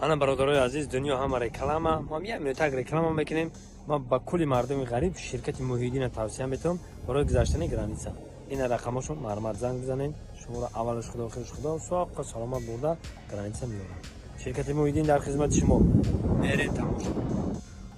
Ана, бародарои азиз, дунё ҳама реклама. Мо як минутак реклама мекунем. Ман ба кулли мардуми ғариб ширкати Муҳиддина тавсия метавам барои гузаштани граница. Ина рақамошон, марҳамат, занг бизанед. Шуморо аввалаш Худо, охираш Худо, соққа саломат бурда граница меорад. Ширкати Муҳиддин дар хизмати шумо. Мерем, тамошо.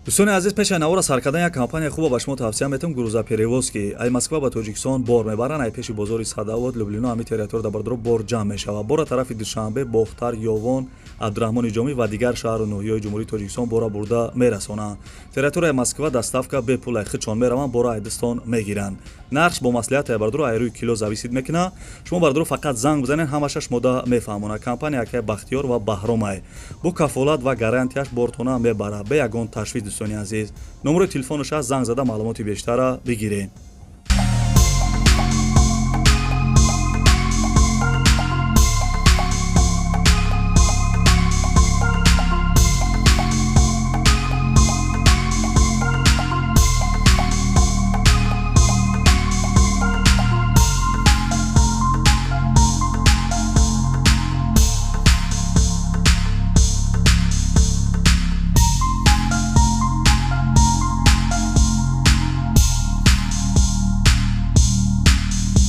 Дӯстони азиз, пеши навора сар кардан як компания хуба ба шумо тавсия метавам: «Грузоперевозки». Ай Москва ба Тоҷикистон бор мебаранд. Ай пеши бозори Садовод, Люблино, ҳами территория бардоро бор ҷамъ мешавад. Бора тарафи Душанбе, Бохтар, Ёвон, Абдураҳмони Ҷомӣ ва дигар шаҳру ноҳияҳои Ҷумҳурии Тоҷикистон бора бурда мерасонанд. Территорияи Москва доставка бепул, ай худшон мераванд, бора айдистон мегиранд. Нархш бо маслиҳат, ай бардоро, ай рӯи кило зависит мекунад. Шумо, бардоро, фақат занг бизанед, ҳамаша шумода мефаҳмонад. Компания акай Бахтиёр ва Баҳромай бо кафолат ва гарантияш бортона мебарад бе ягон ташвиш. Дӯстони азиз, номерои телефонаш аст, занг зада маълумоти бештара бигиред.